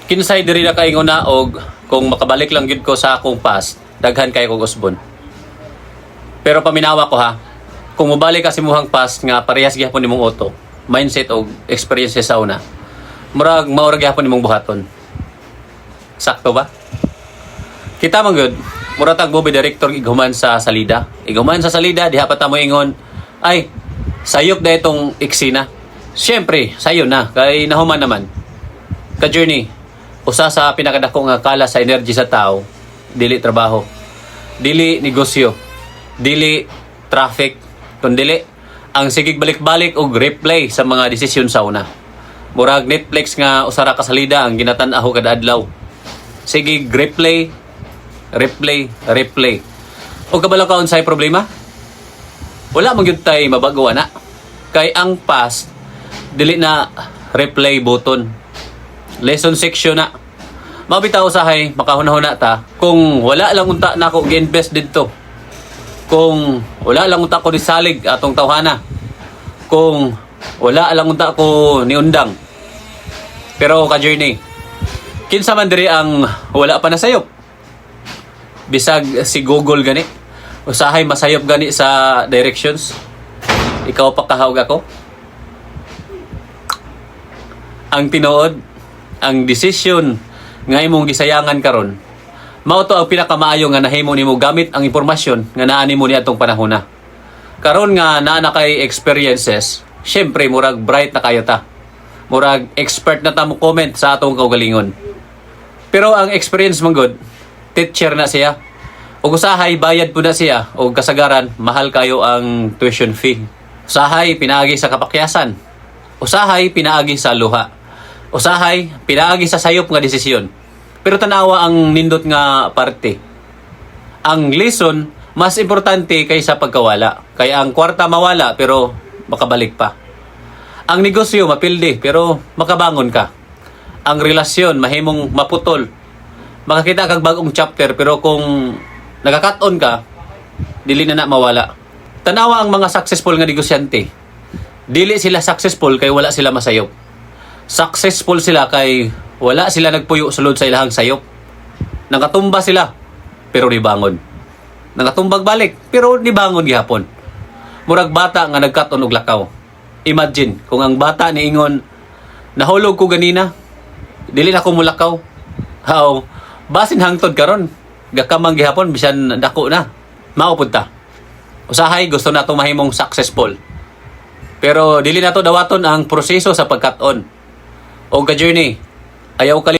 Kinsay diri na kaingon na og kung makabalik lang gyud ko sa akong past, daghan kay kog usbon? Pero paminawa ko ha, kung mobalik ka sa imuhang past nga parehas gihapon nimong utok, mindset og experiences sa una, murag mao ra gihapon nimong buhaton. Sakto ba? Kita man gud, mura tag movie director ighuman sa salida. Ighuman sa salida, diha pa ta mo ingon, "Ay, sayop na itong eksena." Siyempre, sayo na, kay nahuman naman. Ka-journey, usa sa pinakadako nga kala sa energy sa tao, dili trabaho, dili negosyo, dili traffic, kundili ang sigig balik-balik og replay sa mga desisyon sa una. Murag Netflix nga usa ra ka salida ang ginatan-aw kada adlaw. Sige, replay, replay, replay. O kabalo ka unsay problema? Wala man gyud tay mabago ana. Kay ang past dili na replay button. Lesson section na. Mao bitaw usahay makahuna-huna ta kung wala lang unta nako gi-invest didto. Kung wala lang unta ko nisalig atong tawhana. Kung wala lang unta ko niundang. Pero ka journey, kinsa man diri ang wala pa nasayop? Bisag si Google gani, usahay masayop gani sa directions. Ikaw pa kaha ug ako. Ang tinuod, ang desisyon nga imong gisayangan karon, mao to ang pinakamaayo nga nahimo nimo gamit ang impormasyon nga naa nimo niadtong panahona. Karon nga naa na kay experiences, syempre murag bright na kayo ta. Murag expert na ta mo comment sa atong kaugalingon. Pero ang experience man gud, teacher na siya. Ug usahay bayad po na siya og kasagaran mahal kayo ang tuition fee. Usahay pinaagi sa kapakyasan. Usahay pinaagi sa luha. Usahay pinaagi sa sayop nga desisyon. Pero tanawa ang nindot nga parte. Ang lesson mas importante kaysa pagkawala. Kaya ang kwarta mawala pero makabalik pa. Ang negosyo mapildi pero makabangon ka. Ang relasyon mahimong maputol. Makakita kag bagong chapter, pero kung nagaka-cut-on ka, dili na na mawala. Tanawa ang mga successful nga negosyante. Dili sila successful kay wala sila masayop. Successful sila kay wala sila nagpuyo sulod sa ilahang sayop. Nakatumba sila pero nibangon. Nakatumbag balik pero nibangon gihapon. Murag bata nga nagkat-on og lakaw. Imagine kung ang bata niingon, "Nahulog ko ganina, dili na ko mulakaw." How, basin hangtod karon, gakamang gihapon bisan dako na. Mao pud ta. Usahay gusto nato mahimong successful. Pero dili nato dawaton ang proseso sa pagkat-on. O ka journey, ayaw kali